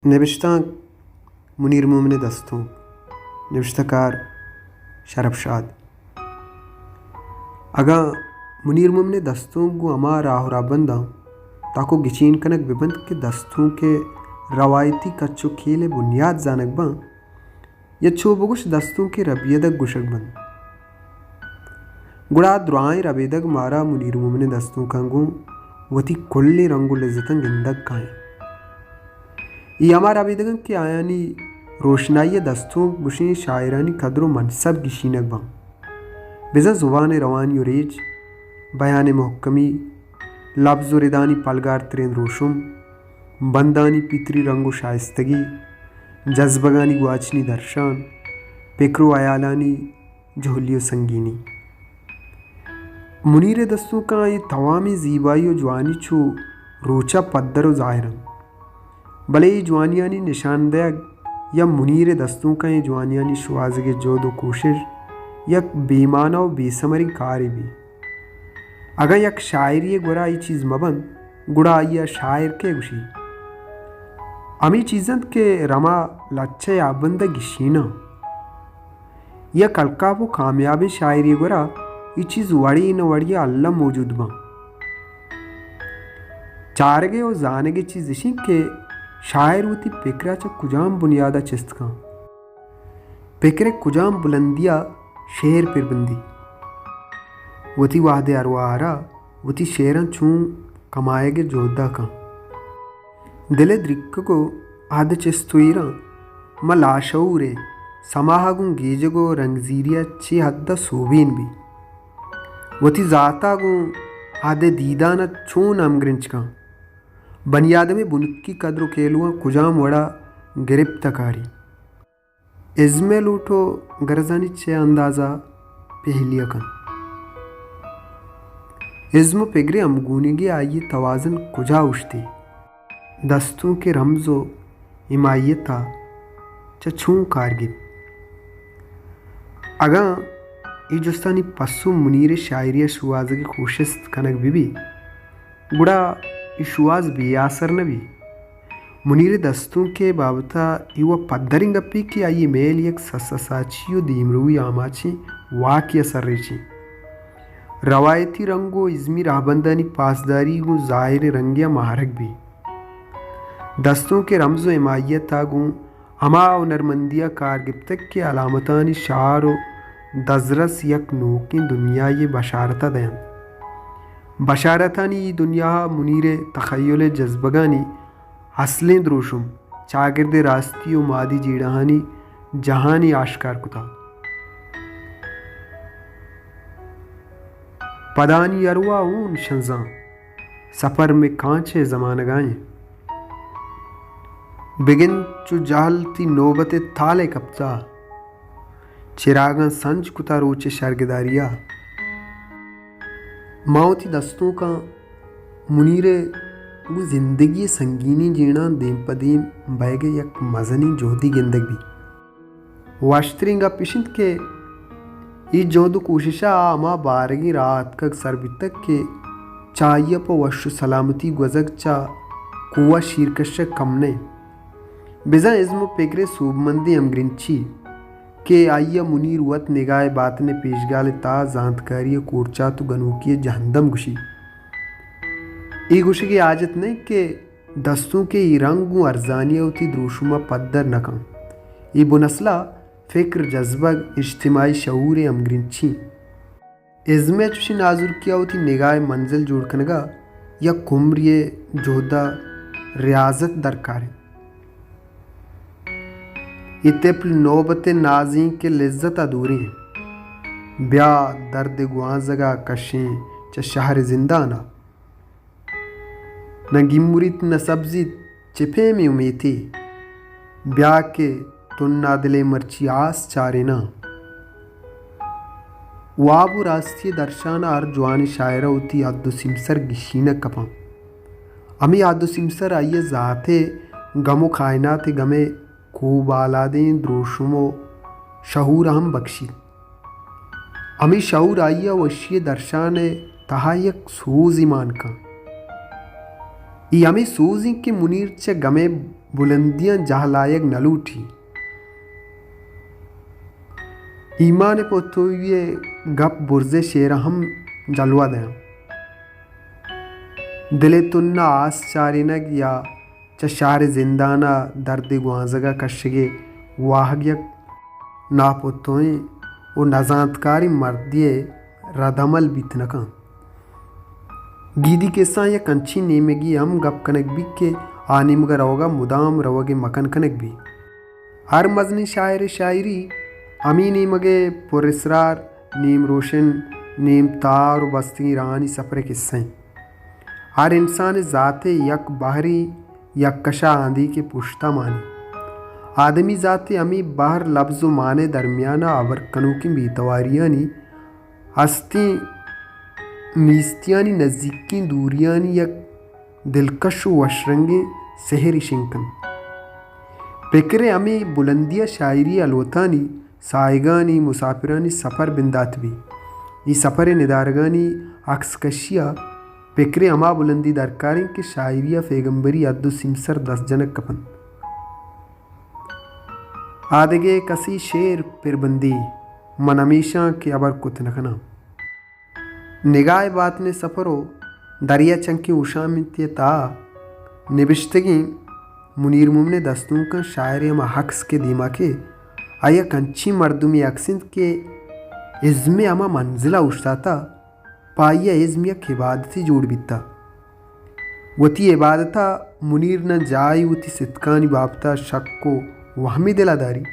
نبشتانک: منیر مومن ءِ دستونک۔ نبشتہ کار: شرپ شاد۔ اگاں منیر مومن ءِ دستونک گوں ہما راہ ءُ رہبنداں تاک ءُ گچین کنگ بہ بنت کہ دستونک ءِ روایتی کچ ءُ کیل ءِ بنیاد زانگ باں، یا چو بگوش دستونک ءِ ربیدگ گوشگ بنت، گڑا آ درائیں ربیدگ مارا منیر مومن ءِ دستونکاں گوں وتی کلیں رنگ ءُ لذتاں گندگ کاینت۔ اے ہما ربیدگ انت کہ آیانی روشنائی ءَ دستونک گوشیں شاعرانی قدر ءُ منصب گیشینگ باں۔ بزاں زبان ءِ روانی ءُ ریچ، بیان ءِ مہکمی، لبز ءُ ردانی پلگارتریں دروشم، بندانی پیتری رنگ ءُ شائستگی، جزبگانی گواچنی درشان، پکر ءُ ہیالانی جہلی ءُ سنگینی۔ منیر ءِ دستونکاں اے توامیں زیبائی ءُ جوانی چو روچ ءَ پدر ءُ ظاہر انت۔ بلے اے جوانیانی نشان دئیگ یا منیر ءِ دستونکاں اے جوانیانی شوہازگ ءِ جہد ءُ کوشش یک بے مانا ءُ بے ثمریں کارے بیت۔ اگاں یک شاعرے ءِ گورا اے چیز مہ بنت، گڑا آئی ءَ شاعر کئے گوشیت؟ ہمے چیز انت کہ رما لچہ ءِ آبند ءَ گیشیناں۔ یک الکاپ ءُ کامیابیں شاعرے ءِ گورا اے چیز وڑے نہ وڑے ءَ الم موجود باں۔ چارگ ءِ ءُ زانگ ءِ چیز اش انت کہ شاعر وتی پکر ءَ چہ کجام بنیاد ءَ چست کنت، پکر ءِ کجام بلندی ءَ شعر پر بندیت، وتی وہد ءِ ارواہ ءَ را وتی شعراں چون کمائگ ءِ جہد ءَ کنت۔ دل ءِ دریکگ ءُ اہد ءِ چست ءُ ایراں ماں لاشعور ءِ سماہ ءَ گوں گیجگ ءُ رنگزیری ءَ چے حد ءَ سوبین بیت، وتی ذات ءَ گوں اہد ءِ دیدان ءَ چون ہمگرنچ کنت، بنی آدم ءِ بنکی قدر ءُ کیلواں کجام وڑ ءَ گرپت ءَ کاریت۔ ازم ءِ لوٹ ءُ گرزانی چے انداز ءَ پہلی ءَ کنت۔ ازم ءُ پگر ءِ ہمگونگی ءَ آئی ءِ توازن کجا اوشتی؟ دستونک ءِ رمز ءُ حمایت ءَ چہ چون کار گیپت؟ اگاں اے جستانی پسو منیر ءِ شاعری ءِ شوہازگ ءِ کوشست کنگ بہ بیت، گڑا اے شوہاز بے آسر نہ بیت۔ منیر ءِ دستونک ءِ بابت ءَ اے وَ پدریں گپے کہ آئی ءِ میل یک سسا ساچی ءُ دیمروئی آماچیں واکے ءَ سرریچ انت۔ روایتی رنگ ءُ ازمی رہبندانی پاسداری گوں ظاہریں رنگے ءَ ماہرگ بیت۔ دستونک ءِ رمز ءُ حمایت ءَ گوں ہما ہنرمندی ءَ کار گپتگ کہ علامتانی شہار ءُ دزرس یک نوکیں دنیاے ءِ بشارت ءَ دئینت۔ بشارتانی اے دنیا ءَ منیر ءِ تخیل ءِ جزبگانی اصلیں دروشم چاگرد ءِ راستی ءُ مادی جیڑہانی جہانے آشکار کتگ۔ پدانی ارواہ ہون شنزاں، سپر مئے کانچ ءِ زمانگ ءَ انت۔ بگند چو جہل تئی نوبت ءِ تال ءَ کپتہ، چراگاں سنج کتہ روچ ءِ شرگداری ءَ۔ ما وتی دستونکاں منیر ءِ گوں زندگی ءِ سنگینیں جیڑہاں دیم پہ دیم بئیگ ءِ یک مزنیں جہدے گندگ بیت۔ وشتریں گپ اش انت کہ اے جہد ءُ کوشش ءَ آ ہما بارگیں راہ ءَ اتکگ سر بیتگ کہ چہ آئی ءَ پہ وش ءُ سلامتی گوزگ چہ کوہ شیرکش ءَ کم نہ انت۔ بزاں ازم ءُ پگر ءِ سوبمندیں ہمگرنچی کہ آئی ءَ منیر وت نگاہ ءِ باتن ءِ پیشگال ءِ تہا زانتکاری ءِ کورچات ءُ گنوکی ءِ جہندم گوشیت۔ اے گوشگ ءِ حاجت نہ انت کہ دستونک ءِ اے رنگ گوں ارزانی ءَ وتی دروشم ءَ پدر نہ کنت۔ اے بن اسل ءَ فکر، جزبگ، اجتماعی شعور ءِ ہمگرنچی انت۔ ازم ءِ چشیں نازرکی ءَ وتی نگاہ ءِ منزل جوڑ کنگ ءَ یک عمرے ءِ جہد ءُ ریاضت درکار انت۔ اے طفل نوبت ءِ نازینک ءِ لذت ءَ دوریں۔ بیا درد ءِ گوانزگ ءَ کشیں چہ شہر ءِ زندان ءَ۔ نہ گیمریت نہ سبزیت، چہ پیمیں امیتے۔ بیا کہ تنا دلے مرچی آس چاریناں۔ واب ءُ راستی ءِ درشان ءَ ہر جوانیں شاعر ءَ وتی حد ءُ سیمسر گیشینگ کپاں۔ ہمے حد ءُ سیمسر آئی ءِ ذات ءِ گم ءُ کائنات ءِ گم ءِ کوہ بالادیں دروشم ءُ شعور ءَ ہم بکشیت۔ ہمے شعور آئی ءَ وشی ءِ درشان ءِ تہا یک سوزے مان کنت۔ اے ہمے سوز انت کہ منیر چہ گم ءِ بلندیاں جہلایگ نہ لوٹی۔ ایمان پتوئی ءِ گپ برزے شعر ءَ ہم جلوہ دیاں۔ دل ءِ تنا آس چارینگ یا چہ شہر زندان ءَ درد ءِ گوانزگ ءَ کشگ ءِ واہگ یک ناپتوئیں و نزانتکاریں مردے ءِ ردعمل بیت نہ کنت۔ گیدی کساں یک انچیں نیمگے ہم گپ کنگ بیت کہ آ نیمگ ءَ روگ ءَ مدام روگ ءِ مکن کنگ بیت۔ ہر مزنیں شاعر ءِ شاعری ہمے نیمگ ءِ پر اسرار، نیم روشن، نیم تار و بستگیں راہانی سفر ءِ کسہ انت۔ ہر انسان ءِ ذات ءِ یک بہرے یک کشا آندیکے پشتا مانی۔ آدمی ذات ءِ ہمے بہر لبز و معنی درمیان ءَ ہبر کنوکیں بے تواریانی ہستیں نیستیانی نزیکیں دوریانی یک دلکش و وشرنگیں سحرے شنگ کنت۔ پکر ءِ ہمے بلندی ءَ شاعری ءِ ہلوتانی ساہگانی مساپرانی سپر بندات بی۔ اے سپر ءِ ندارگانی عکس کشی ءَ پکر ءِ ہما بلندی درکار انت کہ شاعری ءَ پیگمبری حد و سیمسر دست جنگ کپنت۔ آ دگہ کسی شعر پر بندی من ہمیشاں کہ ہبر کت نہ کناں۔ نگاہ باطن ءِ سپر و دریا چنکیں ہوشامندی ءِ تہا نبشتگیں منیر مومن ءِ دستونکاں شاعر ءِ ہما عکس کہ دیما کئیت، آ یک انچیں مردمے عکس انت کہ ازم ءِ ہما منزل ءَ اوشتاتہ، پہ آئی ءَ ازم یک عبادتے جوڑ بیتہ۔ وتی عبادت ءَ منیر نہ جاہے وتی ستکانی بابت ءَ شک و وہمے دل ءَ داری،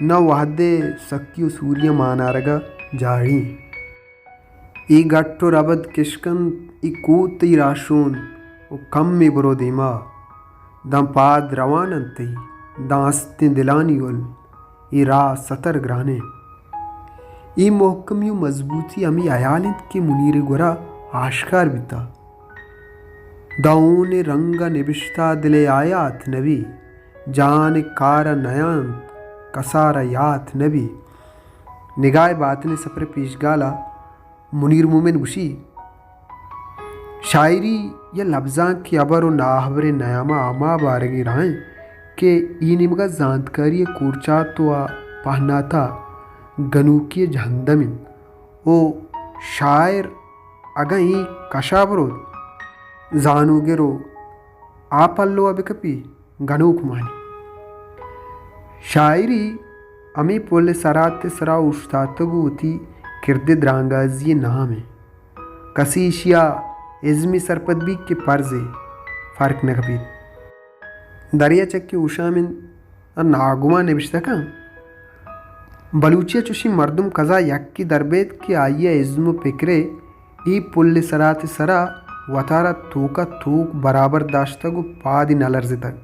نہ وہد ءِ سکی و سوری ءَ مان آرگ ءَ جاڑی۔ اے گٹ و ربد کشکنت، اے کوت تئی راہشون و کمے برو دیما۔ داں پاد روان انت تئی، داں استیں دلانی گل، اے راہ ستر گرانیں۔ اے مہکمی و مضبوطی ہمے ہیال انت کہ منیر ءِ گورا آشکار بیتہ۔ داں ہون ءِ رنگ ءَ نبشتہ دل ءِ آیات نبی، جان ءِ کار ءَ نیانت کسار ءَ یات نبی۔ نگاہ باطن ءِ سپر ءِ پیشگال ءَ منیر مومن گوشی، شاعری یا لبزانکی ہبر و ناہبرے نیام ءَ ہما بارگی راہ انت کہ اے نیمگ ءَ زانتکاری ءِ کورچات و آ پہنات ءَ گنوکی ءِ جہندم انت و شاعر اگاں اے کشا بروت، زانوگر و آ پلو ءَ بکپی، گنوک مانی۔ شاعری ہمے پل سرات ءِ سرا اوشتاتگ و وتی کرد ءِ درانگازی ءِ نام انت۔ کسی ایشی ءَ ازمی سرپد بیت کہ پرزے، فرق نہ کپیت۔ دریا چکے ہوشامند ءَ ناگمان نبشتہ کن، بلوچی ءَ چوشیں مردم کزا یکے در بیت کہ آئی ءَ ازم و پکر ءِ اے پل سرات ءِ سرا وتارا توک ءَ توک برابر داشتگ و پادی نہ لرزتگ۔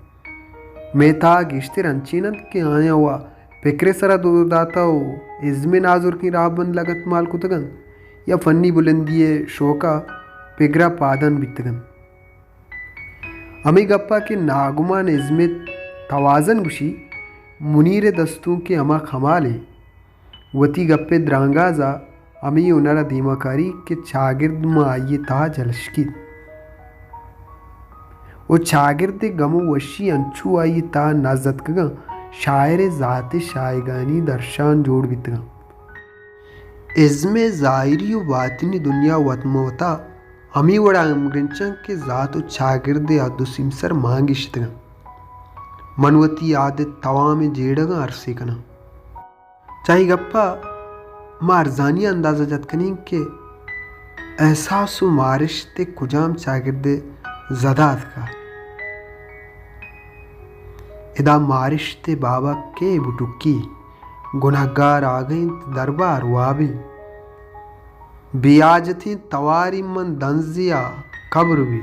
مئے تہا گیشتر انچین انت کہ آیاں وا پکر ءِ سرا دور داتہ و ازم ءِ نازرکیں راہبند لگتمال کتگ انت یا فنی بلندی ءِ شوق ءَ پگر ءَ پادان بیتگ انت۔ ہمے گپ ءَ کہ ناگمان ازم ءِ توازن گوشی، منیر ءِ دستونک ءِ ہما کمالے۔ وتی گپ ءِ درانگاز ءَ ہمے ہنر ءَ دیما کاری کہ چاگرد ماں آئی ءِ تہا جلشکیت و چاگرد ءِ گم و وشی انچو آئی ءِ تہا نز اتکگاں، شاعر ءِ ذات ءِ شاہگانی درشان جوڑ بیتگاں۔ ازم ءِ ظاہری و باطنی دنیا وت ماں وتا ہمے وڑا ہمگرنچاں کہ ذات و چاگرد ءِ حد و سیمسر مان گیشتگاں۔ من وتی عادت توامیں جیڑگاں ارسے کناں۔ چہ اے گپ ءَ ما ارزانی ءَ اندازہ جت کنیں کہ احساس و مارشت ءِ کجام چاگرد ءِ زد ءَ اتکگ۔ ادا مارشت ءِ بابا کئے بٹکی، گنہگار آگہ انت دربار واب انت۔ بے حاجتیں تواری من دنزے ءَ کبر بی،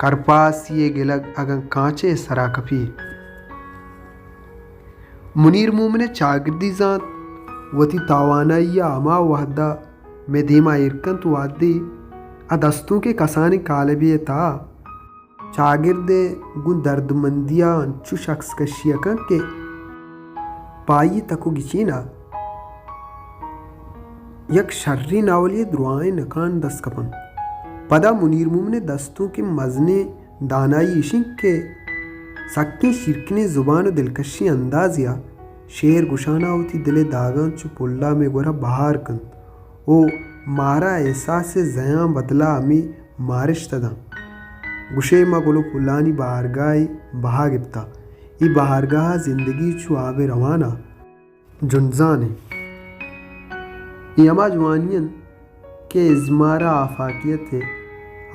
کرپاسی ءِ گلگ اگاں کانچ ءِ سرا کپی۔ منیر مومن ءِ چاگردی زانت وتی توانائی ءَ ہما وہد ءَ مئے دیم ءَ ایر کنت وہدے آ دستونک ءِ کسانیں کالبے ءِ تہا چاگرد ءِ گوں دردمندی ءَ انچوش عکس کشی ءَ کنت کہ پہ آئی ءِ تک و گچین ءَ یک شریں ناولے ءِ درائیں نکان دست کپنت۔ پدا منیر مومن ءِ دستونک ءِ مزنیں دانائی ایش انت کہ سکیں شیرکنیں زبان و دلکشیں اندازے ء شعر گشان ء وتی دل ء داگاں چو پلاں مئے گورا بہار کنت و مارا احساس ء زیاں بدلا ہمے مارشت ء داں۔ گشئے ما گل و پلانی بہارگاہے بہا گپتا۔ اے بہارگاہ ء زندگی چو آب روان ء جنزان انت۔ اے ہما جوانی انت کہ ازمار ء آفاقیت ء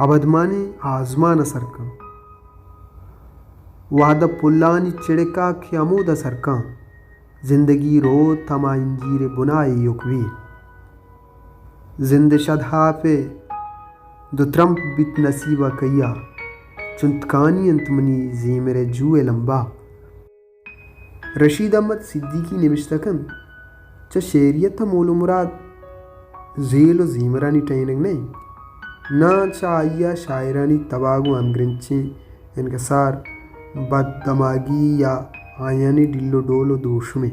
ابدمانیں آزمان ء سر کن۔ وہد ء پلانی چڑکا کہ ہمود ء سر کن، زندگی روت ہما انجیر ء بنا ایوک بی۔ زند ء شد ہاپ ء دو ترمپ بیت نصیب ء کئی ء، چنتکانی انت منی زیمر ء جو ء لمبا۔ رشید احمد صدیقی نبشتہ کنت، چہ شعریت ء مول و مراد زیل و زیمرانی ٹہینگ نہ انت، ناں چہ آئی ء شاعرانی تباہ گوں ہمگرنچیں انکسار، بددماگی یا آیانی ڈیل و ڈول و دروشمے۔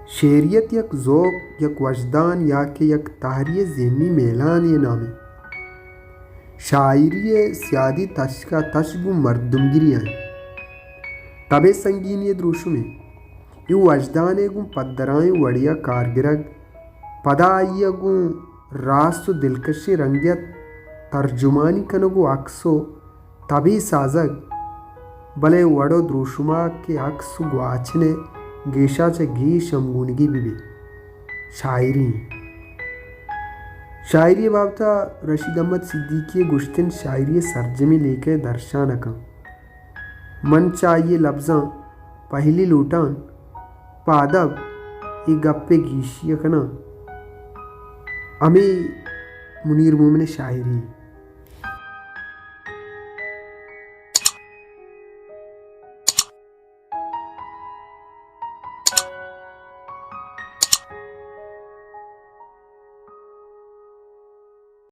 شعریت یک ذوق، یک وجدان یا کہ یک تہری ذہنی میلانے نامے۔ شاعری ء سیادی تشک ء تشک گوں مردمگری ء انت۔ تب ء سنگینی ء دروشمے۔ اے وجدان ء گوں پدرائیں وڑے ء کار گرگ، پدا آئی ء گوں راست و دلکشیں رنگے ء ترجمانی کنگ و عکس و تبی سازگ، بلے وڑ و دروشما کہ عکس و گواچن ء گیشا چہ گیش ہمگونگی بہ بیت، شاعری انت۔ شاعری ء بابت ء رشید احمد صدیقی ء گوشتن شاعری ء سرجمیں لیکہ ء درشان ء کن۔ من چہ آئی ء لبزاں پہلی لوٹان پہ ادب اے گپ ء گیشی ء کناں، ہمے منیر مومن ء شاعری انت۔